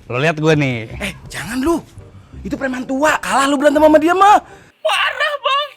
Lo lihat gue nih. Jangan lu. Itu preman tua, kalah lu berantem sama dia mah. Parah bang,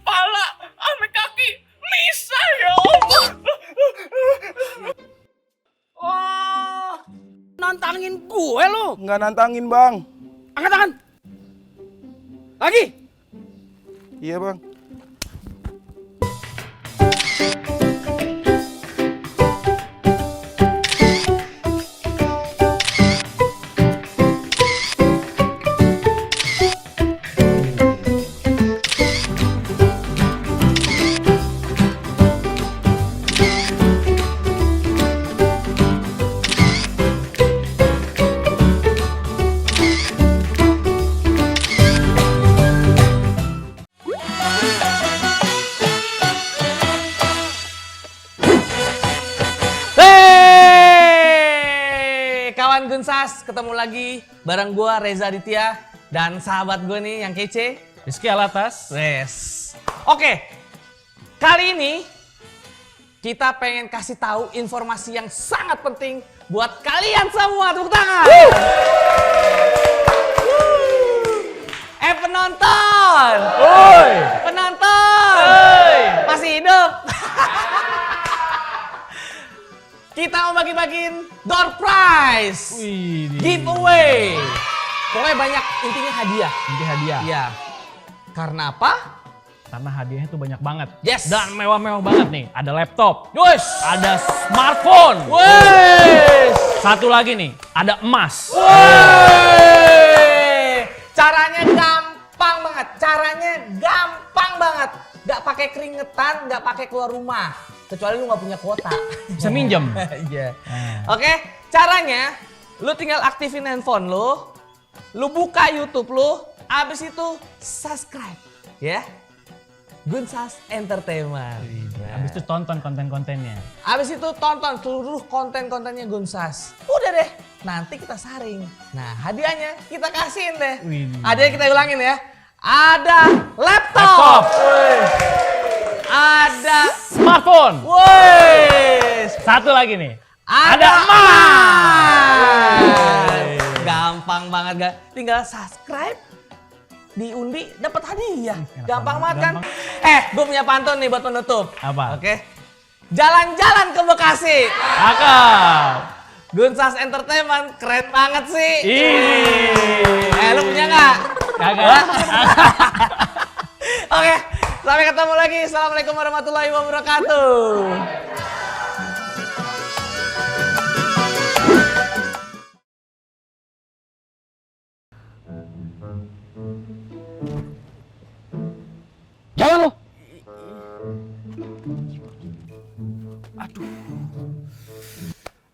pala ame kaki misah ya Allah. Oh, nantangin gue lo. Nggak nantangin, Bang. Angkat tangan. Lagi. Iya, Bang. Hey, kawan Gunsas, ketemu lagi bareng gua Reza Aditya dan sahabat gue nih yang kece, Rizky Alatas. Res. Oke, kali ini kita pengen kasih tahu informasi yang sangat penting buat kalian semua. Tepuk tangan. Penonton. Woi. Penonton. Masih hidup. Kita mau bagi-bagiin door prize. Wih. Giveaway. Pokoknya banyak, intinya hadiah. Inti hadiah. Iya. Karena apa? Karena hadiahnya tuh banyak banget. Yes. Dan mewah-mewah banget nih. Ada laptop. Yus. Ada smartphone. Wes. Satu lagi nih. Ada emas. Wey. Caranya gampang banget. Caranya gampang banget. Gak pakai keringetan, gak pakai keluar rumah. Kecuali lu gak punya kuota. Bisa minjem. Iya. Oke, caranya lu tinggal aktifin handphone lu buka YouTube lu, abis itu subscribe, ya. Gunsas Entertainment. Habis itu tonton konten-kontennya. Abis itu tonton seluruh konten-kontennya Gunsas. Udah deh, nanti kita saring. Nah, hadiahnya kita kasihin deh. Wih. Hadiahnya kita ulangin ya. Ada laptop. Ada Smartphone. woi. Satu lagi nih. Ada emas. Gampang banget, gak? Tinggal subscribe, diundi, dapat hadiah. Gampang banget kan? Gue punya pantun nih buat penutup. Apa? Oke. Jalan-jalan ke Bekasi. Akal. Gunsas Entertainment keren banget sih. Ih. Lu punya nggak? Kagak. Oke, sampai ketemu lagi. Assalamualaikum warahmatullahi wabarakatuh. Jangan lo.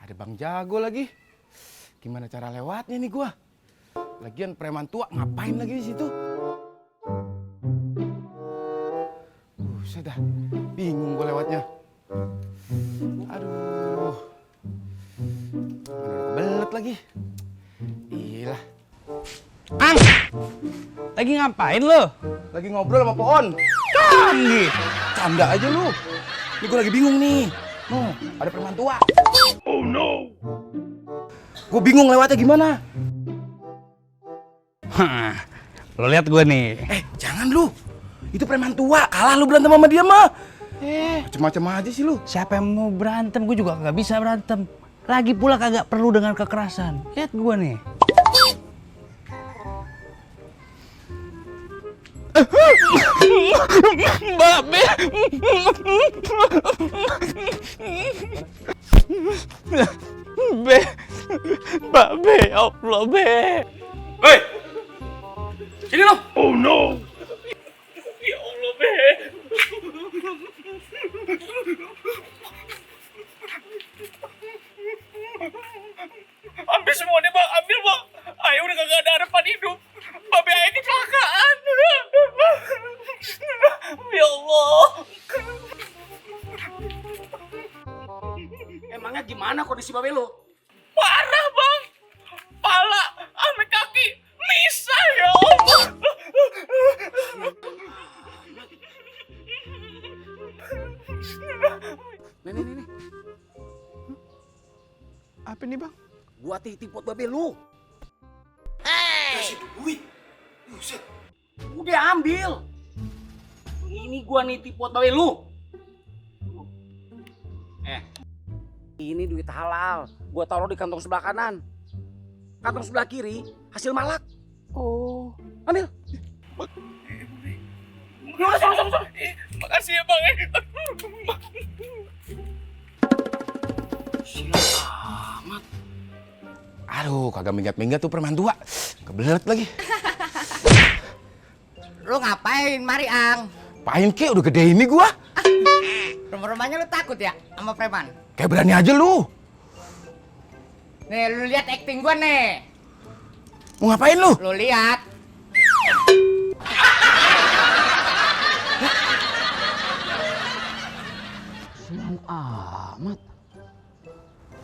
Ada Bang Jago lagi. Gimana cara lewatnya nih gua? Lagian preman tua ngapain lagi di situ? Saya dah bingung gua lewatnya. Aduh. Mana kebelet lagi. Iyalah. Ang! Lagi ngapain lo? Lagi ngobrol sama pohon. Canggih. Canda aja lu. Ini gua lagi bingung nih. Ada preman tua. Oh no. Gua bingung lewatnya gimana. Hah, lo lihat gue nih. Jangan lu. Itu preman tua, kalah lu berantem sama dia mah. Macem-macem aja sih lu. Siapa yang mau berantem? Gue juga kagak bisa berantem. Lagi pula kagak perlu dengan kekerasan. Lihat gue nih. Mbak Be. Be. Mbak Be, ya Allah Be. Hei. Sini lo. Oh no. Ya Allah, Be. Ambil semua deh bang, ambil bang. Ayo udah kagak ada harapan hidup. Babe Ayo kecelakaan. Ya Allah. Emangnya gimana kondisi babe lo? Parah bang. Pala ame kaki misah ya Allah. Nih. Apa nih bang? Gua titip buat babe lu. Kasih duit. Buset. Udah ambil. Ini gua nitip buat babe lu. Ini duit halal. Gua taruh di kantong sebelah kanan. Kantong sebelah kiri hasil malak. Oh, ambil. Sana. Makasih ya bang. Silat amat. Aduh, kagak minggat-minggat tuh preman tua. Kebelet lagi. Lu ngapain, Mari Ang? Pain ke udah gede ini gua. Rumah-rumahnya lu takut ya sama preman? Kayak berani aja lu. Nih, lu lihat acting gua nih. Mau ngapain lu? Lu lihat. Sial amat.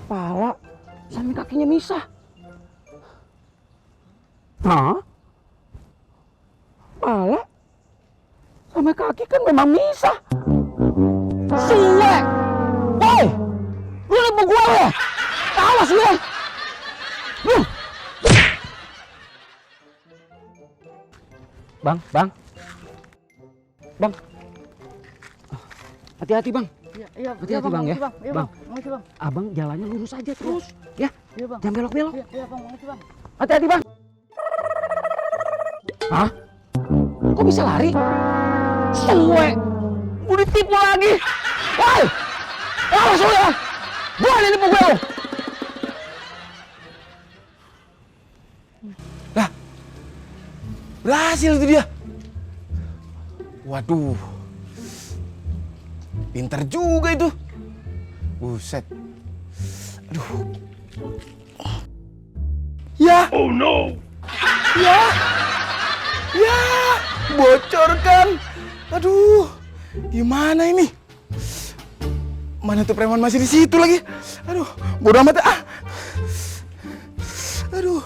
Pala sampai kakinya misah. Hah? Pala sama kaki kan memang misah. Suwe! Woi! Lu nipu gua ya? Awas lu ya! Bang. Hati-hati bang. Iya, Hati-hati bang ya. Bang. Makasih, Bang. Abang jalannya lurus aja terus. Ya, Iya, Bang. jangan belok-belok. Iya, Bang. Makasih, Bang. Hati-hati bang. Hah? Kok bisa lari? Suwe! Gue ditipu lagi! Woi! Awas lu ya! Gue yang nipu gue! Lah. Berhasil itu dia. Waduh. Pinter juga itu. Buset. Aduh. Ya. Oh no. Ya, bocor kan. Aduh. Gimana ini? Mana tuh preman masih di situ lagi? Aduh, bodo amat ah. Aduh.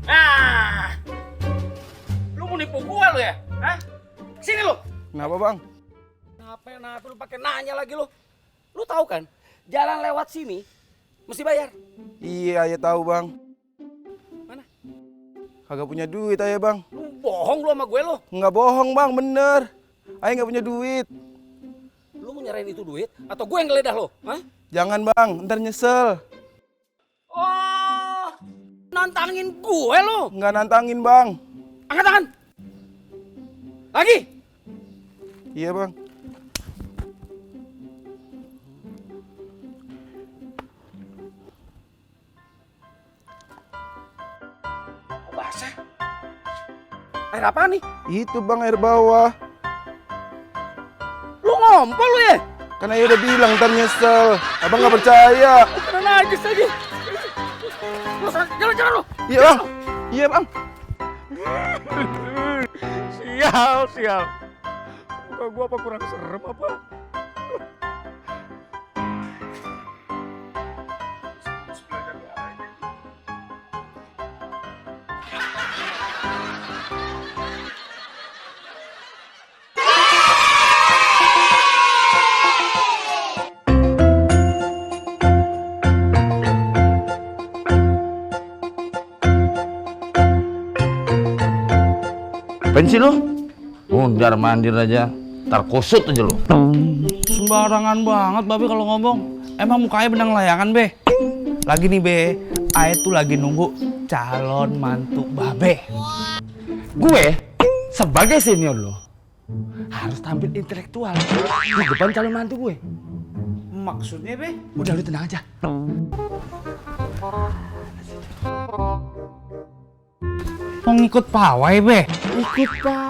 Nah! Lu mau nipu gua lu ya? Hah? Sini lu! Kenapa bang? Kenapa lu pakai nanya lagi lu? Lu tahu kan? Jalan lewat sini mesti bayar. Iya, ya tahu bang. Mana? Kagak punya duit aja bang. Lu bohong lu sama gue lu. Nggak bohong bang, bener. Ayo nggak punya duit. Lu mau nyerahin itu duit atau gue yang geledah lu? Hah? Jangan bang, ntar nyesel. Oh, nantangin gue lu. Nggak nantangin bang. Angkat tangan. Lagi. Iya bang. Kok basah? Air apa nih? Itu bang air bawah. Lu ngompol lu ya? Kan ayah udah bilang ntar nyesel. Abang nggak percaya. Kena najis lagi. Lu jalan-jalan lu. Iya bang. Iya bang. Sial. Muka gua apa kurang serem apa? Apain sih lu? Mundar mandir aja, ntar kusut aja lu. Sembarangan banget babe kalau ngomong. Emang mukanya benang layangan be? Lagi nih be, Ae tuh lagi nunggu calon mantu babe. Gue sebagai senior lo harus tampil intelektual di depan calon mantu gue. Maksudnya be? Udah lu tenang aja. Mau ngikut pawai be? Ikut pak.